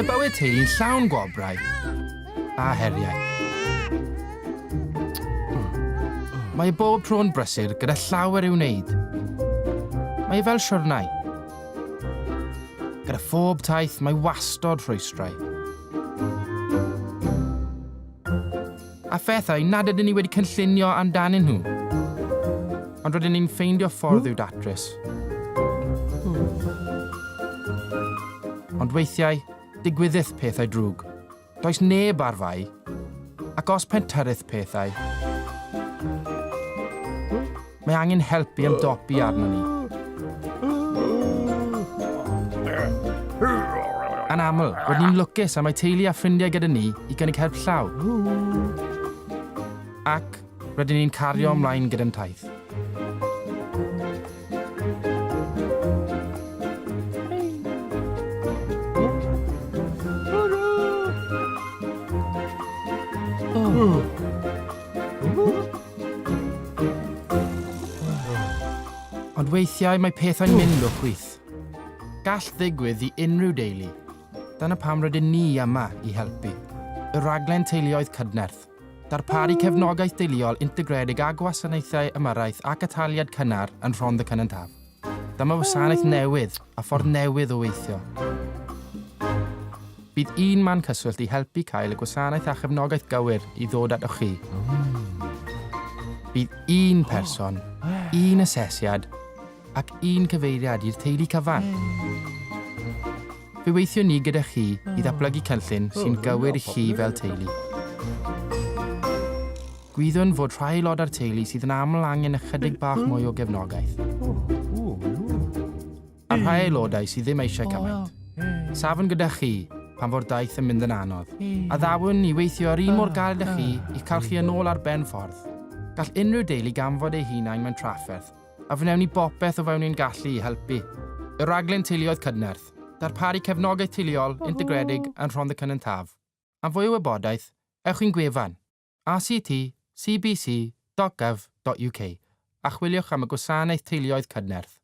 Mae bywyd teulu'n llawn gwobrau a heriau. Mae e bob tro'n brysur gyda llawer i'w wneud. Mae e fel siwrnai. Gyda phob taith mae wastod rhwystrau. A phethau nad ydyn ni wedi cynllunio amdanyn nhw. Ond rydyn ni'n ffeindio ffordd i'w datrys. Ond weithiau, digwyddith pethau drwg. Does neb ar fai. Ac os pentyrrith pethau, mae angen help i ymdopi arno ni. Yn aml, rydyn ni'n lwcus am mae teulu a ffrindiau gyda ni i gynnig help llaw. Ac rydyn ni'n cario ymlaen gyda'n taith. Ond weithiau mae pethau'n mynd o chwith. Gall ddigwydd i unrhyw deulu. Dyna pam rydyn ni yma i helpu. Y Rhaglen Teuluoedd Cydnerth. Darparu cefnogaeth deuluol integredig a gwasanaethau ymyrraeth ac ataliad cynnar yn Rhondda Cynon Taf. Dyma wasanaeth newydd a ffordd newydd o weithio. Bydd un man cyswllt i helpu cael y gwasanaeth a chefnogaeth gywir i ddod atoch chi. Bydd un person, un asesiad ac un cyfeiriad i'r teulu cyfan. Fe weithiwn ni gyda chi i ddatblygu cynllun sy'n gywir i chi fel teulu. Gwyddwn fod rhai aelodau'r teulu sydd yn aml angen ychydig bach mwy o gefnogaeth. A rhai aelodau sydd ddim eisiau cymaint. Safwn gyda chi pan fo'r daith yn mynd yn anodd. A ddawwn i weithio yr un mor galed â chi i'ch cael chi yn ôl ar ben ffordd. Gall unrhyw deulu ganfod eu hunain mewn trafferth, a wnewn ni bopeth o fewn ein gallu i helpu. Y Rhaglen Teuluoedd Cydnerth, darparu cefnogaeth teuluol integredig yn Rhondda Cynon Taf. Am fwy o wybodaeth, ewch i'n gwefan, rctcbc.gov.uk a chwiliwch am y Gwasanaeth Teuluoedd Cydnerth.